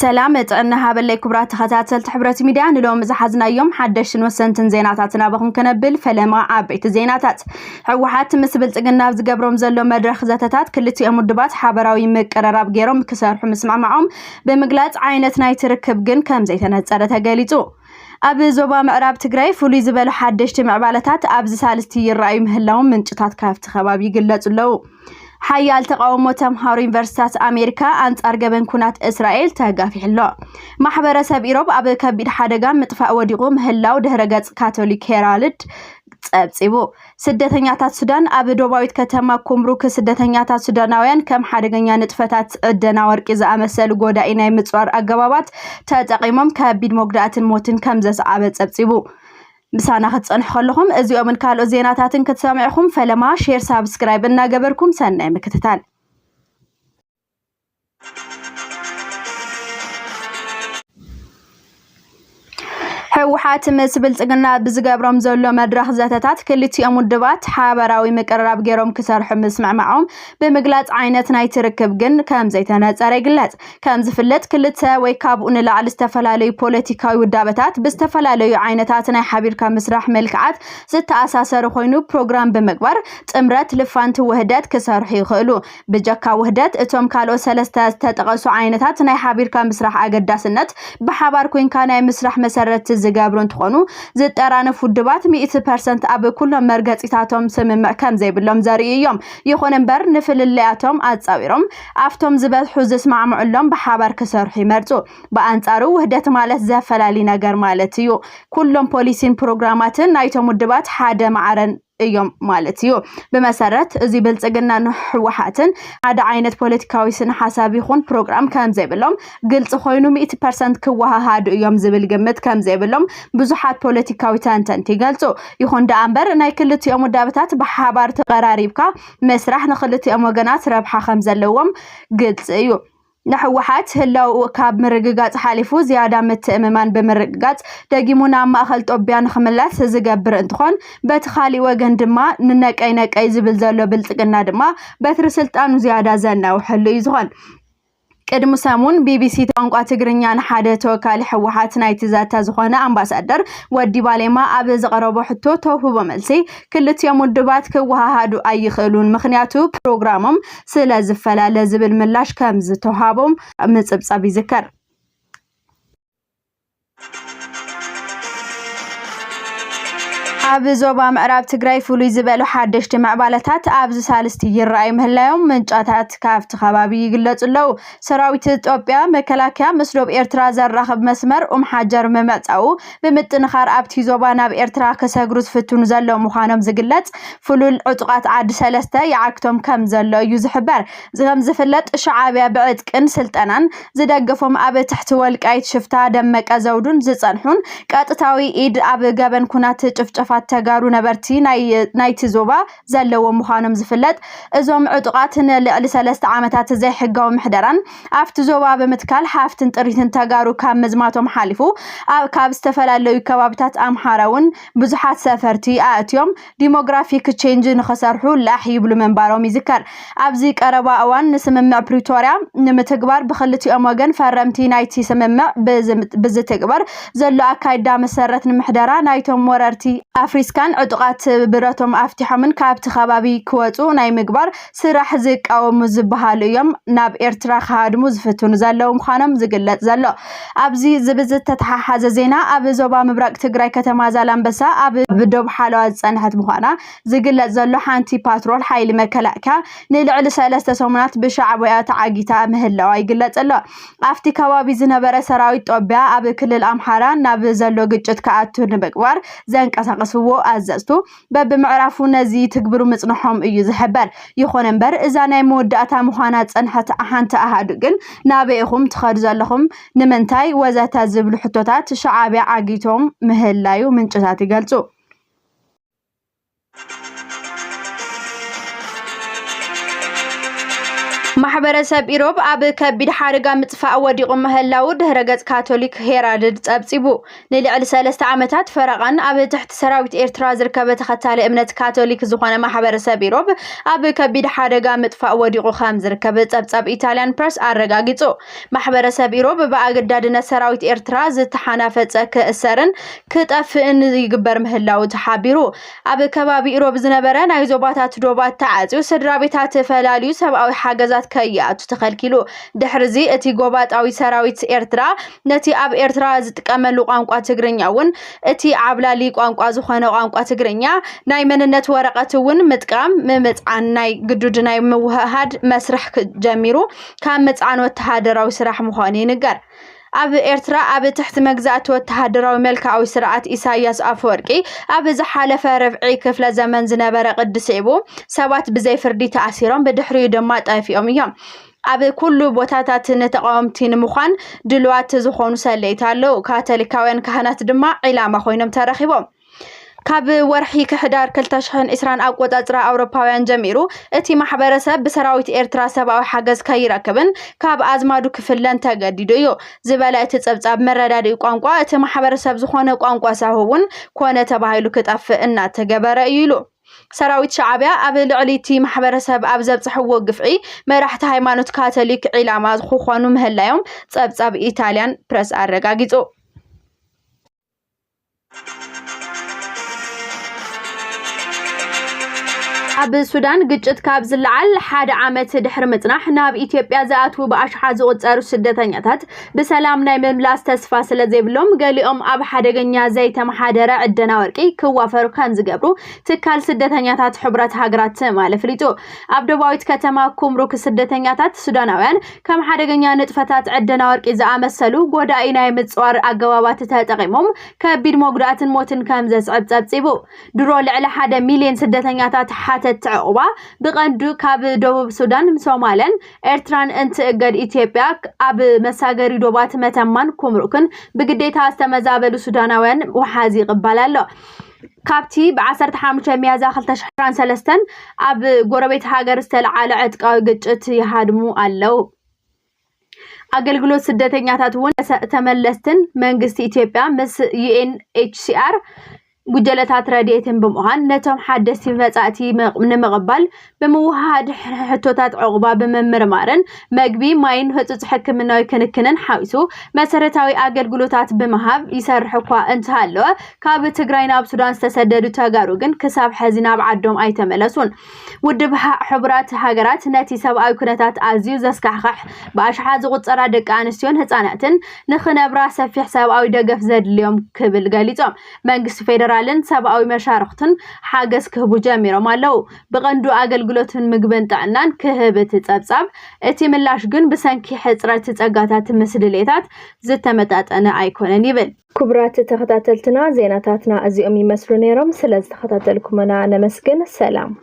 ሰላም ጥዕና ሃበለይ ክቡራት ተኸታተልቲ ሕብረት ሚድያ፣ ንሎም ዝሓዝናዮም ሓደሽትን ወሰንትን ዜናታት ናባኹም ከነብል ፈለማ። ዓበይቲ ዜናታት። ህወሓት ምስ ብልጽግና ኣብ ዝገብሮም ዘሎ መድረኽ ዘተታት ክልቲኦም ውድባት ሓበራዊ ምቅርራብ ገይሮም ክሰርሑ ምስማማዖም ብምግላጽ፣ ዓይነት ናይቲ ርክብ ግን ከም ዘይተነጸረ ተገሊጹ። ኣብ ዞባ ምዕራብ ትግራይ ፍሉይ ዝበሉ ሓደሽቲ ምዕባለታት ኣብዚ ሳልስቲ ይረኣዩ ምህላዎም ምንጭታት ካብቲ ከባቢ ይግለጹ ኣለዉ። ሓያል ተቃውሞ ተምሃሮ ዩኒቨርሲታት ኣሜሪካ ኣንጻር ገበን ኩናት እስራኤል ተጋፊሑ ኣሎ። ማሕበረሰብ ኢሮብ ኣብ ከቢድ ሓደጋ ምጥፋእ ወዲቑ ምህላው ድሕረ ገጽ ካቶሊክ ሄራልድ ጸብጺቡ። ስደተኛታት ሱዳን ኣብ ዶባዊት ከተማ ኩምሩክ ስደተኛታት ሱዳናውያን ከም ሓደገኛ ንጥፈታት ዕደና ወርቂ ዝኣመሰሉ ጎዳኢ ናይ ምጽዋር ኣገባባት ተጠቒሞም ከቢድ መጉዳእትን ሞትን ከም ዘስዓበ ጸብጺቡ። ምሳና ክትጸንሑ ከለኹም እዚኦምን ካልኦት ዜናታትን ክትሰምዑኹም ፈለማ ሼር ሳብስክራይብ እናገበርኩም ሰናይ ምክትታል። ህወሓት ምስ ብልጽግና ብዝገብሮም ዘሎ መድረኽ ዘተታት ክልቲኦም ውድባት ሓበራዊ ምቅርራብ ገይሮም ክሰርሑ ምስምዕማዖም ብምግላጽ ዓይነት ናይቲ ርክብ ግን ከም ዘይተነጸረ ይግለጽ። ከም ዝፍለጥ ክልተ ወይ ካብኡ ንላዕሊ ዝተፈላለዩ ፖለቲካዊ ውዳበታት ብዝተፈላለዩ ዓይነታት ናይ ሓቢርካ ምስራሕ መልክዓት ዝተኣሳሰሩ ኮይኑ ፕሮግራም ብምግባር ጥምረት ልፋንቲ ውህደት ክሰርሑ ይኽእሉ። ብጀካ ውህደት እቶም ካልኦት ሰለስተ ዝተጠቐሱ ዓይነታት ናይ ሓቢርካ ምስራሕ ኣገዳስነት ብሓባር ኮይንካ ናይ ምስራሕ መሰረት ዝገብሩ እንትኾኑ ዝጠራነፍ ውድባት ሚእቲ ፐርሰንት ኣብ ኩሎም መርገጺታቶም ስምምዕ ከም ዘይብሎም ዘርእዩ እዮም። ይኹን እምበር ንፍልልያቶም ኣጻዊሮም ኣብቶም ዝበዝሑ ዝስማዕምዑሎም ብሓባር ክሰርሑ ይመርጹ። ብኣንጻሩ ውህደት ማለት ዘፈላሊ ነገር ማለት እዩ። ኩሎም ፖሊሲን ፕሮግራማትን ናይቶም ውድባት ሓደ ማዕረን እዮም ማለት እዩ። ብመሰረት እዚ ብልጽግናን ህወሓትን ሓደ ዓይነት ፖለቲካዊ ስነ ሓሳብ ይኹን ፕሮግራም ከም ዘይብሎም ግልጽ ኮይኑ ሚእቲ ፐርሰንት ክወሃሃዱ እዮም ዝብል ግምት ከም ዘይብሎም ብዙሓት ፖለቲካዊ ተንተንቲ ይገልጹ። ይኹን ደኣ እምበር ናይ ክልቲኦም ውዳበታት ብሓባር ተቀራሪብካ ምስራሕ ንክልቲኦም ወገናት ረብሓ ከም ዘለዎም ግልጽ እዩ። ንህወሓት ህላው ካብ ምርግጋጽ ሓሊፉ ዝያዳ ምትእምማን ብምርግጋጽ ደጊሙ ናብ ማእኸል ጦብያ ንክምለስ ዝገብር እንትኾን፣ በቲ ካሊእ ወገን ድማ ንነቀይ ነቀይ ዝብል ዘሎ ብልጽግና ድማ በትሪ ስልጣኑ ዝያዳ ዘናውሐሉ እዩ ዝኾን። ቅድሚ ሰሙን ቢቢሲ ቋንቋ ትግርኛ ንሓደ ተወካሊ ህወሓት ናይቲ ዛታ ዝኾነ ኣምባሳደር ወዲ ባሌማ ኣብ ዘቐረቦ ሕቶ ተውህቦ መልሲ ክልቲኦም ውድባት ክወሃሃዱ ኣይኽእሉን፣ ምኽንያቱ ፕሮግራሞም ስለ ዝፈላለ ዝብል ምላሽ ከም ዝተውሃቦም ምጽብጻብ ይዝከር። ኣብ ዞባ ምዕራብ ትግራይ ፍሉይ ዝበሉ ሓደሽቲ ምዕባለታት ኣብዚ ሳልስቲ ይረኣዩ ምህላዮም ምንጫታት ካብቲ ከባቢ ይግለጹ ኣለዉ። ሰራዊት ኢትዮጵያ መከላከያ ምስ ዶብ ኤርትራ ዘራኽብ መስመር ኡም ሓጀር ምምዕጻዉ ብምጥንኻር ኣብቲ ዞባ ናብ ኤርትራ ክሰግሩ ዝፍትኑ ዘለዉ ምዃኖም ዝግለጽ ፍሉል ዕጡቓት ዓዲ ሰለስተ ይዓግቶም ከም ዘሎ እዩ ዝሕበር። ከም ዝፍለጥ ሸዓብያ ብዕጥቅን ስልጠናን ዝደገፎም ኣብ ትሕቲ ወልቃይት ሽፍታ ደመቀ ዘውዱን ዝጸንሑን ቀጥታዊ ኢድ ኣብ ገበን ኩናት ጭፍጨፋት ተጋሩ ነበርቲ ናይ ናይቲ ዞባ ዘለዎ ምዃኖም ዝፍለጥ እዞም ዕጡቓት ንልዕሊ ሰለስተ ዓመታት ዘይሕጋዊ ምሕደራን ኣብቲ ዞባ ብምትካል ሃፍትን ጥሪትን ተጋሩ ካብ ምዝማቶም ሓሊፉ ኣብ ካብ ዝተፈላለዩ ከባብታት ኣምሓራ እውን ብዙሓት ሰፈርቲ ኣእትዮም ዲሞግራፊክ ቼንጅ ንኸሰርሑ ላሕ ይብሉ ምንባሮም ይዝከር። ኣብዚ ቀረባ እዋን ንስምምዕ ፕሪቶርያ ንምትግባር ብክልቲኦም ወገን ፈረምቲ ናይቲ ስምምዕ ብዝም- ብዝትግበር ዘሎ ኣካይዳ መሰረት ንምሕደራ ናይቶም ወረርቲ ኣፍሪስካን ዕጡቓት ብረቶም ኣፍቲሖምን ካብቲ ከባቢ ክወፁ ናይ ምግባር ስራሕ ዝቃወሙ ዝበሃሉ እዮም ናብ ኤርትራ ክሃድሙ ዝፍትኑ ዘለዉ ምዃኖም ዝግለጽ ዘሎ። ኣብዚ ዝብዝተተሓሓዘ ዜና ኣብ ዞባ ምብራቅ ትግራይ ከተማ ዛላንበሳ ኣብ ብዶብ ሓለዋ ዝጸንሐት ምዃና ዝግለጽ ዘሎ ሓንቲ ፓትሮል ሓይሊ መከላከያ ንልዕሊ ሰለስተ ሰሙናት ብሻዕብያ ተዓጊታ ምህላዋ ይግለጽ ኣሎ። ኣብቲ ከባቢ ዝነበረ ሰራዊት ጦብያ ኣብ ክልል ኣምሓራ ናብ ዘሎ ግጭት ክኣቱ ንምግባር ዘንቀሳቀስዎ ኣዘዝቱ በብምዕራፉ ነዚ ትግብሩ ምጽንሖም እዩ ዝሕበር። ይኹን እምበር እዛ ናይ መወዳእታ ምዃና ጸንሐት ሓንቲ ኣሃዱ ግን ናበይ ኢኹም ትኸዱ ዘለኹም ንምንታይ ወዘተ ዝብሉ ሕቶታት ሻዕብያ ዓጊቶም ምህላዩ ምንጭታት ይገልጹ። ማሕበረሰብ ኢሮብ ኣብ ከቢድ ሓደጋ ምጥፋእ ወዲቑ ምህላዉ ድህረ ገጽ ካቶሊክ ሄራልድ ጸብጺቡ። ንልዕሊ ሰለስተ ዓመታት ፈረቓን ኣብ ትሕቲ ሰራዊት ኤርትራ ዝርከበ ተኸታሊ እምነት ካቶሊክ ዝኾነ ማሕበረሰብ ኢሮብ ኣብ ከቢድ ሓደጋ ምጥፋእ ወዲቑ ከም ዝርከብ ጸብጻብ ኢታልያን ፕረስ ኣረጋጊጹ። ማሕበረሰብ ኢሮብ ብኣገዳድነት ሰራዊት ኤርትራ ዝተሓናፈጸ ክእሰርን ክጠፍእን ይግበር ምህላዉ ተሓቢሩ። ኣብ ከባቢ ኢሮብ ዝነበረ ናይ ዞባታት ዶባት ተዓጽዩ፣ ስድራ ቤታት ፈላልዩ፣ ሰብኣዊ ሓገዛት ከይኣቱ ተኸልኪሉ። ድሕርዚ እቲ ጎባጣዊ ሰራዊት ኤርትራ ነቲ ኣብ ኤርትራ ዝጥቀመሉ ቋንቋ ትግርኛ እውን እቲ ዓብላሊ ቋንቋ ዝኾነ ቋንቋ ትግርኛ ናይ መንነት ወረቐት እውን ምጥቃም ምምፅዓን ናይ ግዱድ ናይ ምውህሃድ መስርሕ ክ- ጀሚሩ ካብ ምፅዓን ወተሃደራዊ ስራሕ ምዃኑ ይንገር። ኣብ ኤርትራ ኣብ ትሕቲ መግዛእቲ ወተሃደራዊ መልክዓዊ ስርዓት ኢሳያስ ኣፈወርቂ ኣብ ዝሓለፈ ርብዒ ክፍለ ዘመን ዝነበረ ቅዲ ስዒቡ ሰባት ብዘይ ፍርዲ ተኣሲሮም ብድሕሪኡ ድማ ጠፊኦም እዮም። ኣብ ኩሉ ቦታታት ንተቃወምቲ ንምዃን ድልዋት ዝኾኑ ሰለይቲ ኣለዉ። ካቶሊካውያን ካህናት ድማ ዒላማ ኮይኖም ተረኺቦም። ካብ ወርሒ ክሕዳር ክልተ ሽሕን ዕስራን ኣቆጻጽራ ኣውሮፓውያን ጀሚሩ እቲ ማሕበረሰብ ብሰራዊት ኤርትራ ሰብኣዊ ሓገዝ ከይረክብን ካብ ኣዝማዱ ክፍለን ተገዲዱ እዩ ዝበለ እቲ ጸብጻብ፣ መረዳድኢ ቋንቋ እቲ ማሕበረሰብ ዝኾነ ቋንቋ ሳሆ እውን ኮነ ተባሂሉ ክጠፍእ እናተገበረ እዩ ኢሉ። ሰራዊት ሻዕቢያ ኣብ ልዕሊ እቲ ማሕበረሰብ ኣብ ዘብጽሕዎ ግፍዒ መራሕቲ ሃይማኖት ካቶሊክ ዒላማ ክኾኑ ምህላዮም ጸብጻብ ኢታልያን ፕረስ ኣረጋጊጹ። ኣብ ሱዳን ግጭት ካብ ዝለዓል ሓደ ዓመት ድሕሪ ምጽናሕ ናብ ኢትዮጵያ ዝኣትዉ ብኣሽሓት ዝቑጸሩ ስደተኛታት ብሰላም ናይ ምምላስ ተስፋ ስለ ዘይብሎም ገሊኦም ኣብ ሓደገኛ ዘይተመሓደረ ዕደና ወርቂ ክዋፈሩ ከም ዝገብሩ ትካል ስደተኛታት ሕቡራት ሃገራት ትማሊ ኣፍሊጡ። ኣብ ደቡባዊት ከተማ ኩምሩክ ስደተኛታት ሱዳናውያን ከም ሓደገኛ ንጥፈታት ዕደና ወርቂ ዝኣመሰሉ ጎዳኢ ናይ ምጽዋር ኣገባባት ተጠቒሞም ከቢድ መጉዳእትን ሞትን ከም ዘስዕብ ጸብጺቡ። ድሮ ልዕሊ ሓደ ሚልዮን ስደተኛታት ሓተትቲ ዕቑባ ብቐንዱ ካብ ደቡብ ሱዳን፣ ሶማልያን ኤርትራን እንትእገድ፣ ኢትዮጵያ ኣብ መሳገሪ ዶባት መተማን ኩምሩክን ብግዴታ ዝተመዛበሉ ሱዳናውያን ወሓዚ ይቕበል ኣሎ። ካብቲ ብ ዓሰርተ ሓሙሽተ ሚያዝያ ክልተ ሽሕን ሰለስተን ኣብ ጎረቤት ሃገር ዝተለዓለ ዕጥቃዊ ግጭት ይሃድሙ ኣለዉ። ኣገልግሎት ስደተኛታት እውን ተመለስትን መንግስቲ ኢትዮጵያ ምስ ዩ ኤን ኤች ሲ ኣር ጉጀለታት ረድኤትን ብምዃን ነቶም ሓደስቲ መጻእቲ መ- ንምቕባል ብምውሃድ ሕቶታት ዕቑባ ብምምርማርን መግቢ፣ ማይን ህጹጽ ሕክምናዊ ክንክንን ሓዊሱ መሰረታዊ ኣገልግሎታት ብምሃብ ይሰርሕ እኳ እንተሃለወ ካብ ትግራይ ናብ ሱዳን ዝተሰደዱ ተጋሩ ግን ክሳብ ሕዚ ናብ ዓዶም ኣይተመለሱን። ውድብ ሃ- ሕቡራት ሃገራት ነቲ ሰብኣዊ ኩነታት ኣዝዩ ዘስካሕክሕ ብኣሽሓት ዝቑጸራ ደቂ ኣንስትዮን ህጻናትን ንኽነብራ ሰፊሕ ሰብኣዊ ደገፍ ዘድልዮም ክብል ገሊጾም። መንግስቲ ፌደራልን ሰብኣዊ መሻርኽቱን ሓገዝ ክህቡ ጀሚሮም ኣለዉ። ብቐንዱ ኣገልግሎትን ምግብን ጥዕናን ክህብ እቲ ጸብጻብ፣ እቲ ምላሽ ግን ብሰንኪ ሕጽረት ጸጋታት ምስ ድሌታት ዝተመጣጠነ ኣይኮነን ይብል። ክቡራት ተኸታተልትና፣ ዜናታትና እዚኦም ይመስሉ ነይሮም። ስለ ዝተኸታተልኩምና ነመስግን። ሰላም።